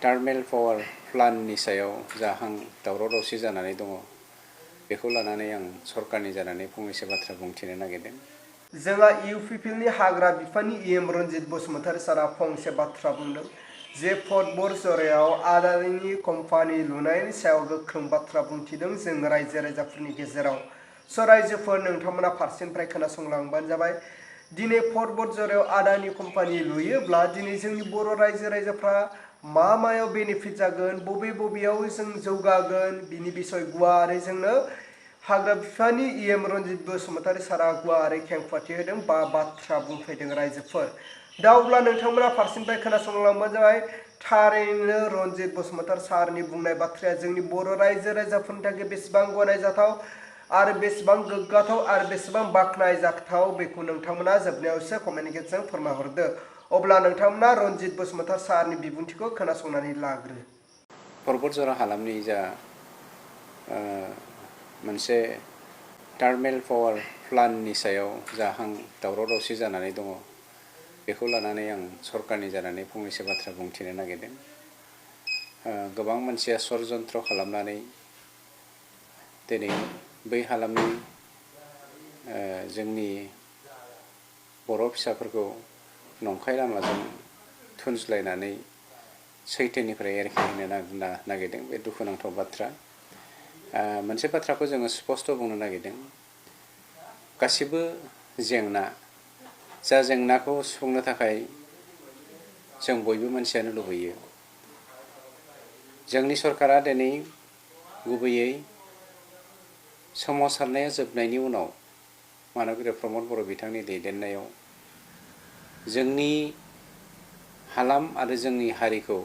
टार्मेल power प्लान्टनि सायाव जाहां दावराव दावसि जानानै दङ बेखौ लानानै आं सरकारनि जानानै फंनैसो बाथ्रा बुंथिनो नागिरदों। जोंहा इउपिपिएलनि हाग्रा बिफाननि रन्जित बसुमतारी सारा फंसे बाथ्रा बुंदों जे फटबर जरायाव आदानि कम्पानि लुनायनि सायाव गोख्रों बाथ्रा बुंथिदों। जों रायजो राजाफोरनि गेजेराव रायजोफोर नोंथांमोना फारसेनिफ्राय खोनासंलांबानो जाबाय। दिनै फटबर जरायाव आदानि कम्पानि लुयोब्ला दिनै जोंनि बर' रायजो राजाफ्रा मायाव बेनिफिट जागोन, बबेयाव जों जौगागोन, बिनि बिसय गुवारै जोंनो हाग्रा बिफाननि रन्जित बसुमतारी सारा गुवारै खेंफोरथि होदों बा बाथ्रा बुंफैदों रायजोफोर। दा अब्ला नोंथांमोना फारसेनिफ्राय खोनासंलांबानो जाबाय। थारैनो रन्जित बसुमतारी सारनि बुंनाय बाथ्राया जोंनि बर' रायजो राजाफोरनि थाखाय बेसेबां गनायजाथाव आरो बेसेबां गोग्गाथाव आरो बेसेबां बाख्नायजाथाव बेखौ नोंथांमोना जोबनायावसो कमेन्टनि गेजेरजों फोरमायहरदो। अब्ला नोंथांमोना रन्जित बसुमतारी सारनि बिबुंथिखौ खोनासंनानै लाग्रो। पर्बत जरा हालामनि जा मोनसे टार्मेल पावार प्लान्टनि सायाव जाहां दावराव दावसि जानानै दङ बेखौ लानानै आं सरकारनि जानानै फंनैसो बाथ्रा बुंथिनो नागिरदों। गोबां मानसिया षड़यन्त्र खालामनानै दिनै बै हालामनि जोंनि बर' फिसाफोरखौ नंखाय लामाजों थुनज्लायनानै सैथोनिफ्राय एरखेहोनो नागिरदों। बे दुखुनांथाव बाथ्रा। मोनसे बाथ्राखौ जोङो स्पष्ट बुंनो नागिरदों। गासिबो जेंनाखौ सुफुंनो थाखाय जों बयबो मानसियानो लुबैयो। जोंनि सरकारा दिनै गुबैयै सोमावसारनाया जोबनायनि उनाव मानगिरि प्रमद बर' बिथांनि दैदेननायाव जोंनि हालाम आरो जोंनि हारिखौ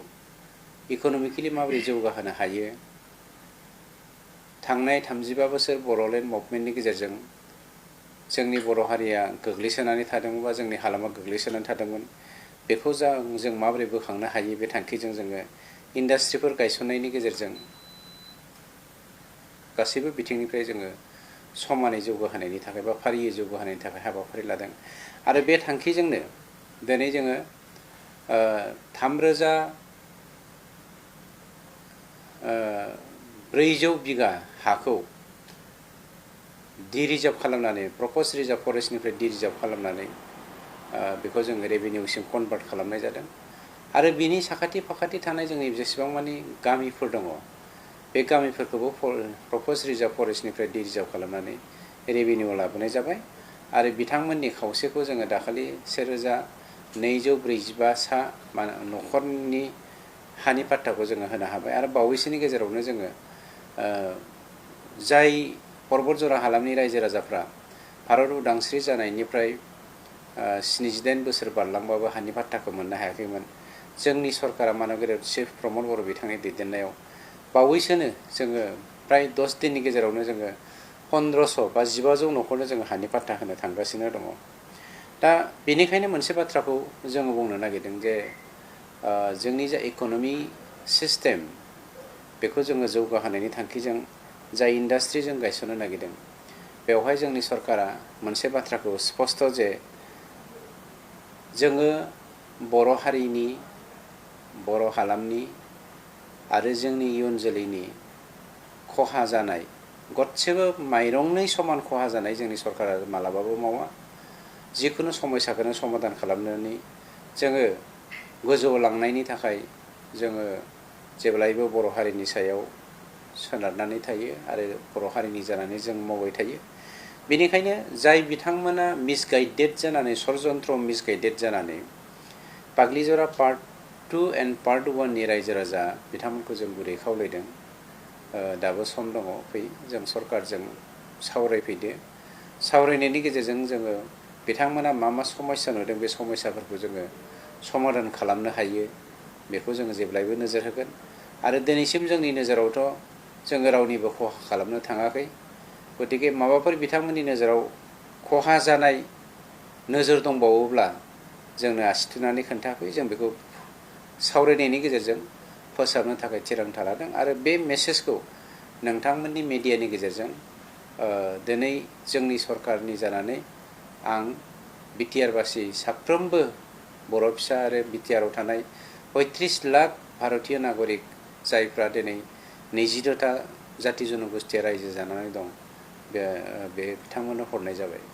इक'नमिकेलि माबोरै जौगाहोनो हायो। थांनाय 35 बोसोर बर'लेण्ड मुभमेन्टनि गेजेरजों जोंनि बर' हारिया गोग्लैसोनानै थादोंमोन, जोंनि हालामा गोग्लैसोनानै थादोंमोन। बेखौ जों माबोरै बोखांनो हायो, बे थांखिजों जोङो इन्डास्ट्रिफोर गायसननायनि गेजेरजों गासैबो बिथिंनिफ्राय जोङो समानै जौगाहोनायनि थाखाय बा फारियै जौगाहोनायनि थाखाय हाबाफारि लादों। आरो बे थांखिजोंनो दिनै जोङो 3,400 बिगा हाखौ रिजार्भ खालामनानै प्रप'ज रिजार्भ फरेस्टनिफ्राय रिजार्भ खालामनानै बेखौ जोङो रेभिनिउसिम कनभार्ट खालामनाय जादों। आरो बिनि साखाथि फाखाथि थानाय जोंनि जेसेबां मानि गामिफोर दङ बे गामिफोरखौबो प्रप'ज रिजार्भ फरेस्टनिफ्राय रिजार्भ खालामनानै रेभिनिउ लाबोनाय जाबाय। आरो बिथांमोननि खावसेखौ जोङो दाखालि 1,245 न'खरनि हानि पाट्टाखौ जोङो होनो हाबाय। आरो बावैसोनि गेजेरावनो जोङो जाय पर्बत जरा हालामनि रायजो राजाफ्रा भारत उदांस्रि जानायनिफ्राय 78 बोसोर बारलांबाबो हानि पाट्टाखौ मोननो हायाखैमोन, जोंनि सरकारा मानगिरि चिफ प्रमद बर' बिथांनि दैदेननायाव बावैसोनो जोङो प्राय 10 दिननि गेजेरावनो जोङो 1500 बा 1500 न'खरनो जोङो हानि पाट्टा होनो थांगासिनो दङ। दा बेनिखायनो मोनसे बाथ्राखौ जोङो बुंनो नागिरदों जे जोंनि जा इक'नमि सिस्टेम बेखौ जोङो जौगाहोनायनि थांखिजों जाय इन्डास्ट्रि जों गायसननो नागिरदों बेवहाय जोंनि सरकारा मोनसे बाथ्राखौ स्पष्ट जे जोङो बर' हारिनि, बर' हालामनि आरो जोंनि इयुन जोलैनि खहा जानाय गदसेबो माइरंनि समान खहा जानाय जोंनि सरकारा मालाबाबो मावा। जिखुनु समस्याखौनो समाधान खालामनानै जोङो गोजौआव लांनायनि थाखाय जोङो जेब्लायबो बर' हारिनि सायाव सोनारनानै थायो आरो बर' हारिनि जानानै जों मावबाय थायो। बेनिखायनो जाय बिथांमोना मिसगाइडेड जानानै षड़यन्त्र मिसगाइडेड जानानै बाग्लिजरा पार्ट 2 एन्ड पार्ट 1 नि रायजो राजा बिथांमोनखौ जों गुरै खावलायदों। दाबो सम दङ, फै जों सरकारजों सावरायफैदो। सावरायनायनि गेजेरजों जोङो बिथांमोना मा समस्या नुदों बे समस्याफोरखौ जोङो समाधान खालामनो हायो बेखौ जोङो जेब्लायबो नोजोर होगोन। आरो दिनैसिम जोंनि नोजोरावथ' जोङो रावनिबो खहा खालामनो थाङाखै। गतिके माबाफोर बिथांमोननि नोजोराव खहा जानाय नोजोर दंबावोब्ला जोंनो आसि थुनानै खोन्थाफै, जों बेखौ सावरायनायनि गेजेरजों फोसाबनो थाखाय थिरांथा लादों। आरो बे मेसेजखौ नोंथांमोननि मिडियानि गेजेरजों दिनै जोंनि सरकारनि जानानै आं बिटिआर बासि साफ्रोमबो बर' फिसा आरो बिटिआरआव थानाय 35 लाख भारतीय नागरिक जायफ्रा दिनै 22टा जाति जनगोष्ठीया रायजो जानानै दं बे बिथांमोननो हरनाय जाबाय।